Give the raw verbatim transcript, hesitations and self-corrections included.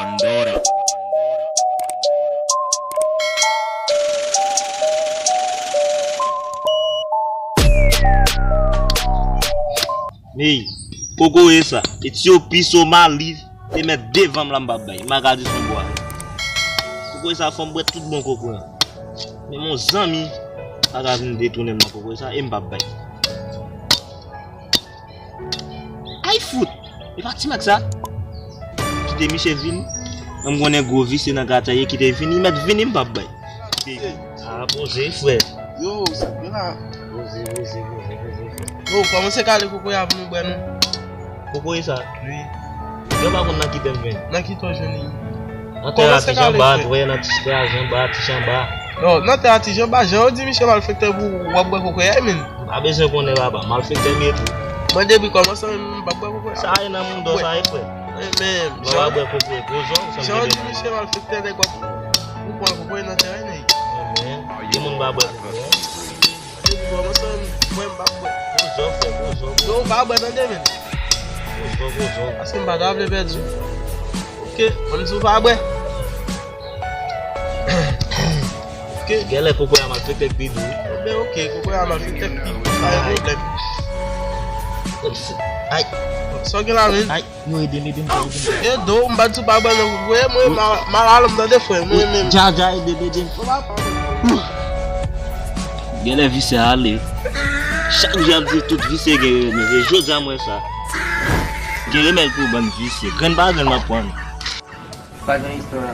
Pandora. Ey, kokoye sa, Etyopi, Somali, te met devan m la, m p ap bay. Magadis yon bwa. Kokoye sa, fò m bwè tout bon kokoye an. Men mon zanmi pa ka vin detounen m nan kokoye sa, e m p ap bay. Ay fout! E pa Ti Max sa? Kite misye vini. M konnen gwo visye nan katye, kite vini, met vini, m p ap bay. Kite vini. Ah, poze, frè. Yo, sa k gen la? Poze, poze, poze, poze, frè. Yo, kòmanse kale kokoye a pou nou bwè, non. Kokoye sa? Wi. Yo pa konn nan ki tè m jwenn. Nan ki tè w jwenn li? Nan tè a Ti Janba, frè, nan ti tè a Janba, Ti Janba. Non, nan tè a Ti Janba, jan yo di misye malfektè pou w ap bwè kokoye a, men. M pa bezwen konnen, papa, malfektè m ye tou. Mwen depi kòmanse, m p ap bwè kokoye a. Sa ye nan moun dò sa ye, frè. Mwen menm, lè w ap bwè kokoye, gwo zò, ou sanble jan yo di misye malfektè, nèg w ap, ou pran kokoye nan teren, nèg. Men, gen moun pa bwè kokoye. Depi kòmanse, mwen, m p ap bwè. Gwo zò, frè, gwo zò, gwo zò. Yo, ou pa bwè, tande, men. Gwo zò, gwo zò. Paske m pa ta vle pèdi. Ok, mwen di w pa bwè. Ok. Genlè kokoye a malfektè k pi dou. Ebyen, ok, kokoye a malfektè k pi dou. Pa gen pwoblèm. Ay. Sa w gen la, men? Ay. Yo, ede m, ede m, ede m. Ede w, m pa di w pa bwè nan kokoye, mwen, mal, mal alon m tande, frè, mwen menm. Dja, dja, ede m, ede m. Genlè visye a ale. Chak jou y ap di tout visye gen remèd. E jodi a m wè sa. Gen remèd pou bann visye. Grenn pa grenn m ap pran. Pa gen istwa.